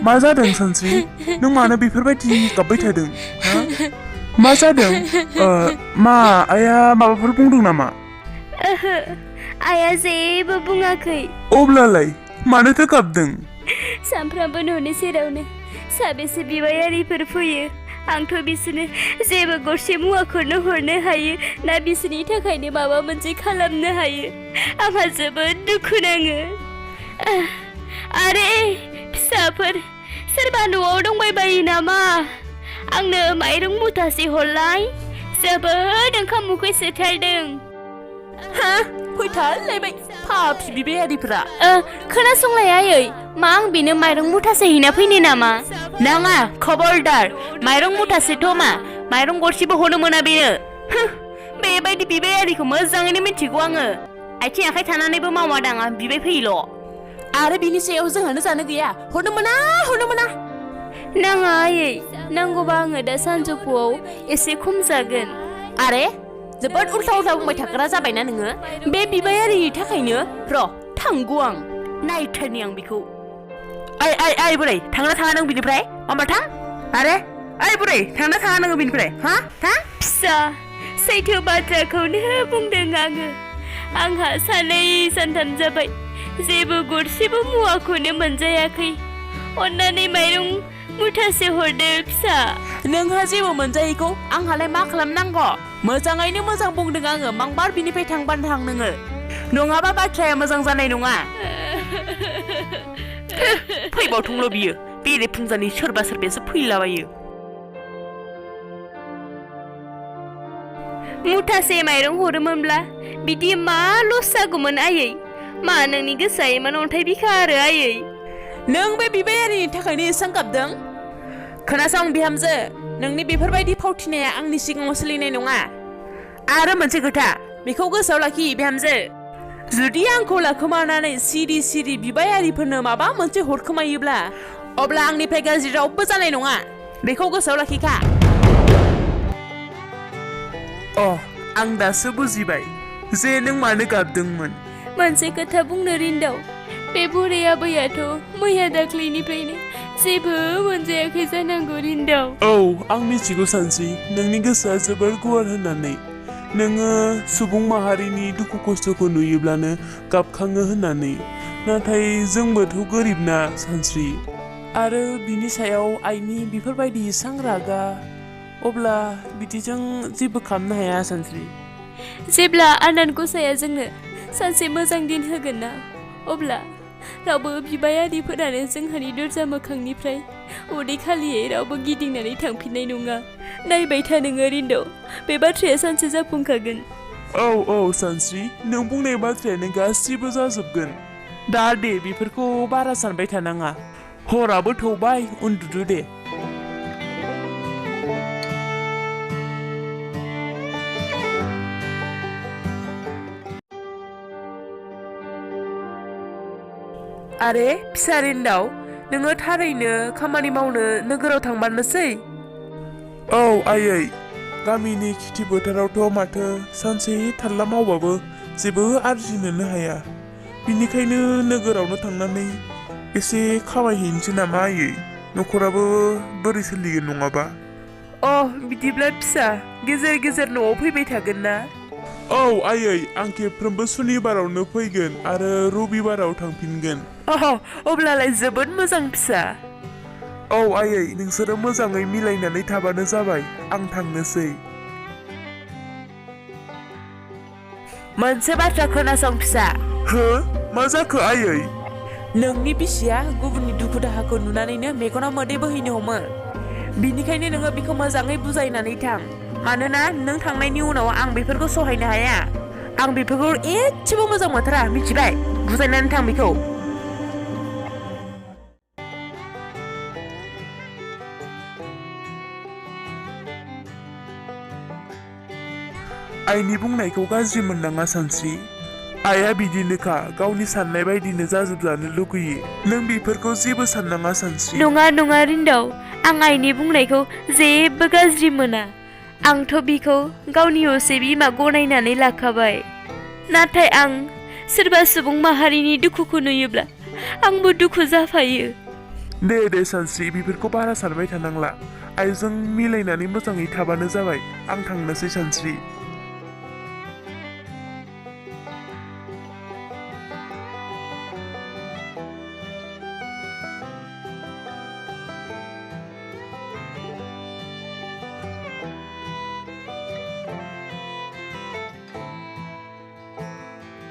मा जादों सानस्रि नों मानो बेफोरबायदि गाबबाय थादों मा जादों मा आइया माबाफोर बुंदों नामा आइया जेबो बुङाखै अब्लालाय मानोथो गाबदों सानफ्रामबो न'नि सेरावनो साबेसे बिबायारिफोर फैयो आंथ' बिसोरनो जेबो गरसे मुवाखौनो हरनो हायो ना बिसोरनि थाखायनो माबा मोनसे खालामनो हायो आंहा जोबोद दुखु नाङो आरे फिसाफोर सोरबा न'आव दंबायबायो नामा आंनो माइरं मुथासे हरलाय जोबोद ओंखाम उखैसोथारदों फैथारलायबाय पापि बिबायारिफोरा खोनासंलाय आयै मा आं बेनो माइरं मुथासे हैना फैनो नामा नाङा खबरदार माइरं मुथासेथ' मा माइरं गरसेबो हरनो मोना बेनो बेबायदि बिबायारिखौ मोजाङैनो मिथिगौ आङो आथिं आखाइ थानानैबो मावा दाङा बिबाय फैयोल' आरो बिनि सायाव जोंहानो जानो गैया हरनो मोना नाङा आयै नांगौबा आङो दा सानजौफुआव एसे खम जागोन आरे जोबोद उल्था बुंबाय थाग्रा जाबायना नोङो बे बिबायारिनि थाखायनो र' थांगौ आं नायथारनि आं बेखौ आइ बुरै थांना थाङा नों बिनिफ्राय माबा थां आरे आइ बुरै थांना थाङा नोङो बिनिफ्राय थां फिसा सैथो बाथ्राखौनो बुंदों आंहा सानै सानथाम जाबाय जेबो गरसेबो मुवाखौनो मोनजायाखै अन्नानै माइरं मुथासे हरदो फिसा नोंहा जेबो मोनजायैखौ आंहालाय मा खालामनांगौ मोजाङैनो मोजां बुंदों आङो मांबार बिनिफ्राय थांबानो थां नोङो नङाबा बाथ्राया मोजां जानाय नङा फैबावथोंल' बियो बेरे फुंजानि सोरबा सोरबासो फैलाबायो मुथासे माइरं हरोमोनब्ला बिदि मा लस जागौमोन आयै मा नोंनि गोसोआ इमान अन्थाइ बिखा आरो आयै नों बे बिबायारिनि थाखायनो एसां गाबदों खोनासं बिहामजो नोंनि बेफोरबायदि फावथिनाया आंनि सिगाङाव सोलिनाय नङा आरो मोनसे खोथा बेखौ गोसोआव लाखि बिहामजो जुदि आंखौ लाखोमानानै सिरि सिरि बिबायारिफोरनो माबा मोनसे हरखोमायोब्ला अब्ला आंनिफ्राय गाज्रि रावबो जानाय नङा बेखौ गोसोआव लाखिखा आं दासो बुजिबाय जे नों मानो गाबदोंमोन मोनसे खोथा बुंनो रिन्दाव बे बुरै आबैयाथ' मैया दाख्लैनिफ्रायनो जेबो मोनजायाखै जानांगौ रिन्दाव आं मिथिगौ सानस्रि नोंनि गोसोआ जोबोर गुवार होननानै नोङो सुबुं माहारिनि दुखु खस्थ'खौ नुयोब्लानो गाबखाङो होननानै नाथाय जोंबोथ' गोरिब ना सानस्रि आरो बिनि सायाव आइनि बेफोरबायदि एसां रागा अब्ला बिदिजों जेबो खालामनो हाया सानस्रि जेब्ला आनान गसाया जोंनो सानसे मोजां दिन होगोन ना अब्ला रावबो बिबायारिफोरानो जोंहानि दरजा मोखांनिफ्राय उदै खालियै रावबो गिदिंनानै थांफिननाय नङा नायबाय था नोङो रिन्दाव बे बाथ्राया सानसे जाफुंखागोन औ सानस्रि नों बुंनाय बाथ्रायानो गासिबो जाजोबगोन दा दे बेफोरखौ बारा सानबाय थानाङा हराबो थौबाय उन्दुदो दे आरे फिसा रिन्दाव नोङो थारैनो खामानि मावनो नोगोराव थांमारनोसै आयै गामिनि खेथि फोथारावथ' माथो सानसे थाल्ला मावबाबो जेबो आरजिनोनो हाया बिनिखायनो नोगोरावनो थांनानै एसे खामायहैनोसै नामा आयै न'खराबो बोरै सोलिगोन नङाबा बिदिब्ला फिसा गेजेर गेजेर न'आव फैबाय थागोन ना आयै आं खेबफ्रोमबो सुनिबारावनो फैगोन आरो रबिबाराव थांफिनगोन अब्लालाय जोबोद मोजां फिसा आयै नोंसोरो मोजाङै मिलायनानै थाबानो जाबाय आं थांनोसै मोनसे बाथ्रा खोनासं फिसा मा जाखो आयै नोंनि बिसिया गुबुननि दुखु दाहाखौ नुनानैनो मेगनाव मोदै बोहैनो हमो बिनिखायनो नोङो बेखौ मोजाङै बुजायनानै थां मानोना नों थांनायनि उनाव आं बेफोरखौ सहायनो हाया आं बेफोरखौ एसेबो मोजां मोनथारा मिथिबाय बुजायनानै थां बेखौ आइनि बुंनायखौ गाज्रि मोननाङा सानस्रि आइया बिदिनोखा गावनि साननाय बायदिनो जाजोबजानो लुगैयो नों बेफोरखौ जेबो साननाङा सानस्रि नङा रिन्दाव आं आइनि बुंनायखौ जेबो गाज्रि मोना आंथ' बिखौ गावनि असे बिमा गनायनानै लाखाबाय नाथाय आं सोरबा सुबुं माहारिनि दुखुखौ नुयोब्ला आंबो दुखु जाफायो। दे सानस्रि बेफोरखौ बारा सानबाय थानांला। आइजों मिलायनानै मोजाङै थाबानो जाबाय। आं थांनोसै सानस्रि।